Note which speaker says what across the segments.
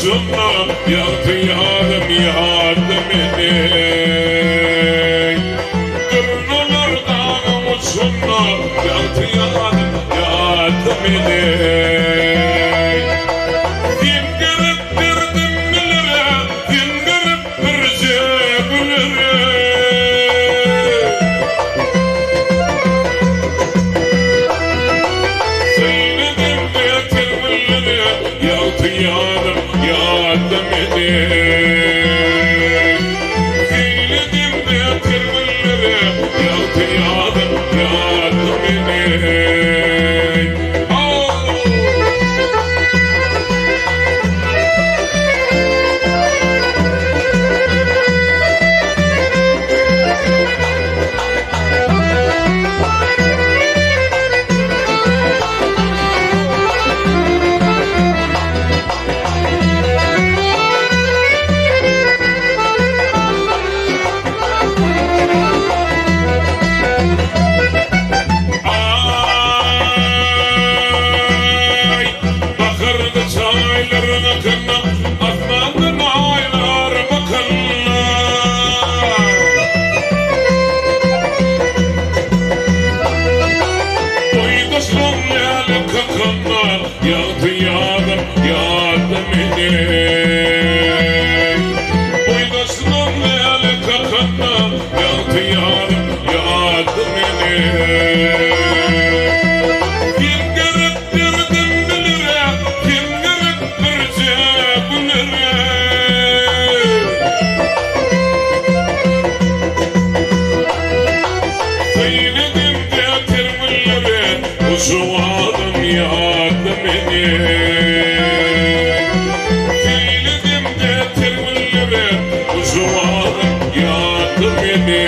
Speaker 1: uçunda Ýagty ýadym ýatda meni. Durnalar dagyň uçunda Ýagty ýadym ýatda meni. Sen gerek derdim bilere, Sen gerek birje gülere. Syn edemde ter güllere, Ýagty ýadym ýatda meni. Syn edemde ter güllere, Ýagty ýadym ýatda meni. Aý, baharda çaýlaryň akanda, Asmandan aýlar bakanda. Boýdaşlaň läle kakanda, Ýagty ýadym, ýatla meni. Boýdaşlaň läle kakanda, Ýagty ýadym, ýatla meni. Sen gerek derdim bilere, Sen gerek birje gülere. Syn edemde ter güllere, Guşuň adym ýatla meni. Syn edemde ter güllere, Guşuň adym ýatla meni.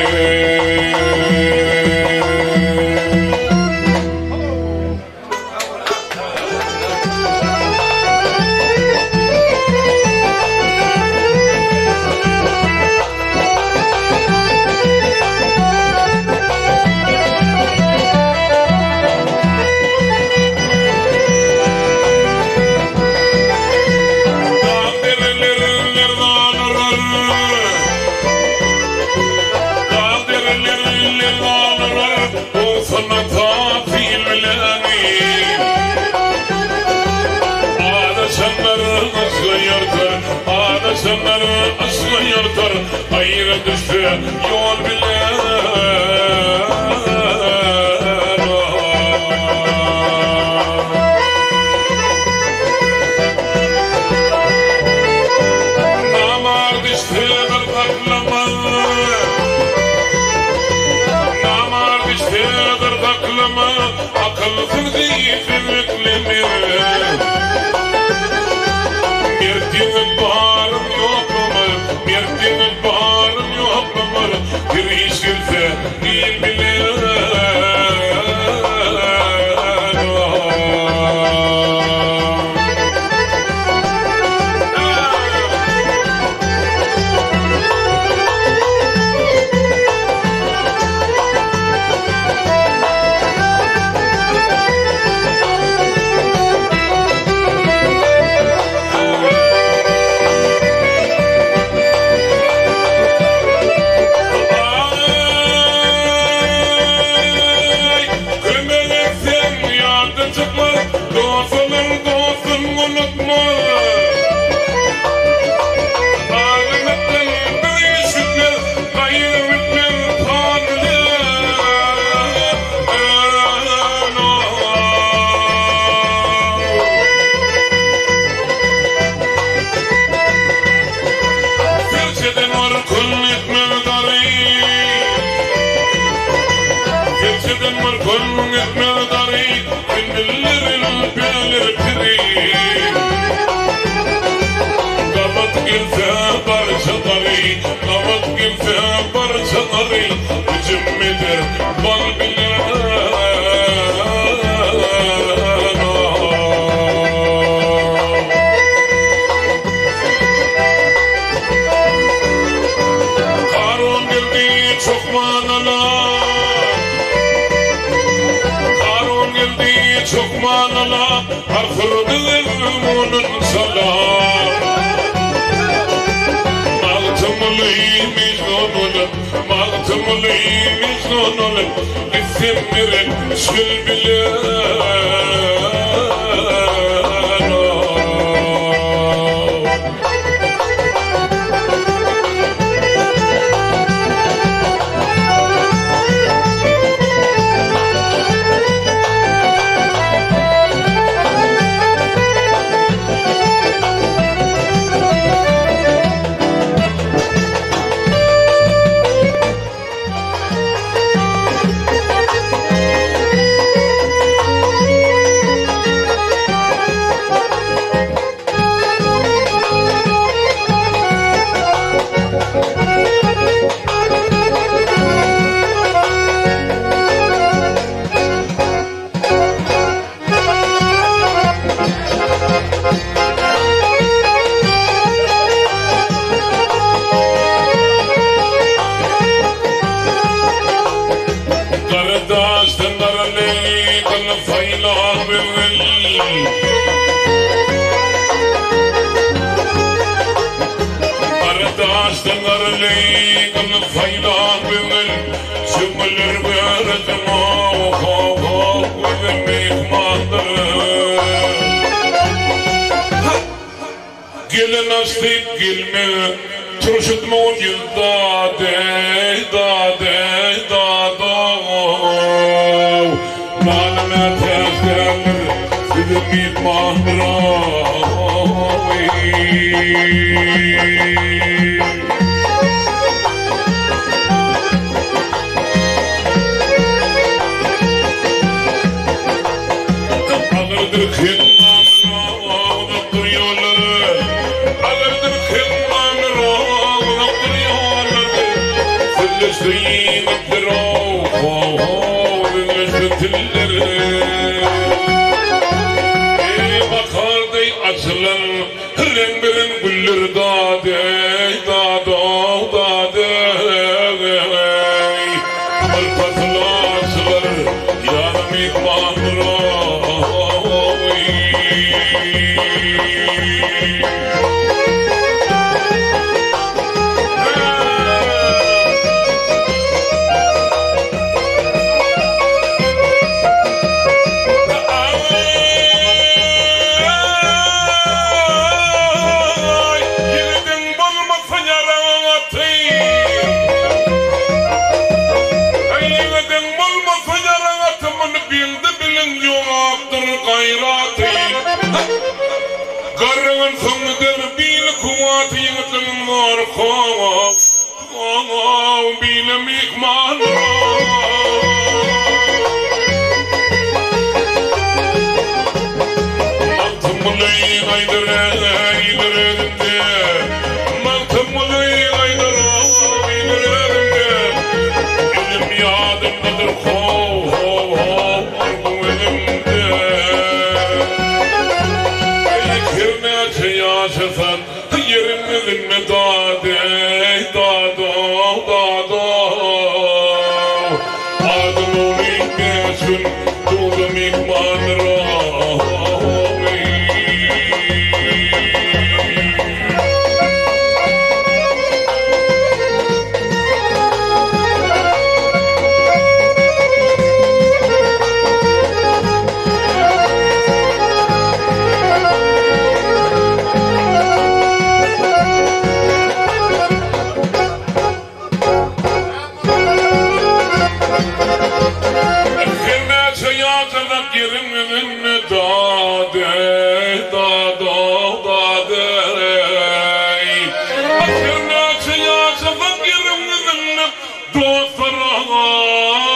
Speaker 1: Dag dereleri lerzan urar, Dag dereleri lerzan urar, Owsana tatil bileni. Azaşanlar yşga ýörter, Azaşanlar yşga ýörter, Aýra düşse ýol bilen. Namart işse bir saklamaz, Namart işse bir saklamaz, Akylsyz diýse beklemez. Mert ýigit baryn ýoklamaz, Mert ýigit baryn ýoklamaz, Bir iş gelse il bilen. Aý, kömek etseň ýatdan çykmaz, Dost bolan dostun unutmaz. Adamlykdan bir iş bitmez, Gaýgy bitmez pan bilen. Serçeden bir kül etmez dary, Serçeden bir kül etmez dary, Bindilleril beler piri. Gabat gelse barça dary, Gabat gelse barça dary, Hüjüm eder bal bilen. Karun geldi çokmanala, Karun geldi çokmanala, Harsyrdy onun sala. Magtymguly Mejnun bolup, Magtymguly Mejnun bolup, Gitsem nire şül bilen. Gardaşdan garaly gyl saýlap öwül. Gardaşdan garaly gyl saýlap öwül. Çöňňeler görüsim how-how gözüm myhmandyr. Gelen aşyk gelme turşutma on ýyl dadeý dadeý dadow Nana mätäç däldir size myhmandyr oý. Agyrdyr heňňamlar uzakdyr ýollary, Agyrdyr heňňamlar uzakdyr ýollary. Sözleşse ýigitler ow-how-how, Sözleşse tilleri. Eý, bahar deý açylan reňbe-reň güller dadeý, dadow, dadeý. Bir pasyl açylar ýaza myhmandyr oý. Aý, ýigidiň bolmasa ýaragyň aty. Aý, ýigidiň bolmasa ýaraň aty, muny bildi biliň ýokdur gaýraty. Garragan soň gider bil kuwwaty, ýigitligiň zory how, how, bile myhman. Magtymguly aýdar eýler özümde, Magtymguly aýdar eýler özümde, Elim ýadymdadyr how-how-how arzuw özümde. Eý, hernäçe ýaşasak, ýeriň ýüzünde dadeý, dadow, dadow. Adam ogly bäş gün dowla myhmandyr oý. Hernäçe ýaşasak ýeriň ýüzünde dadeý, dadow, dadeý. Hernäçe ýaşasak ýeriň ýüzünde dostlar.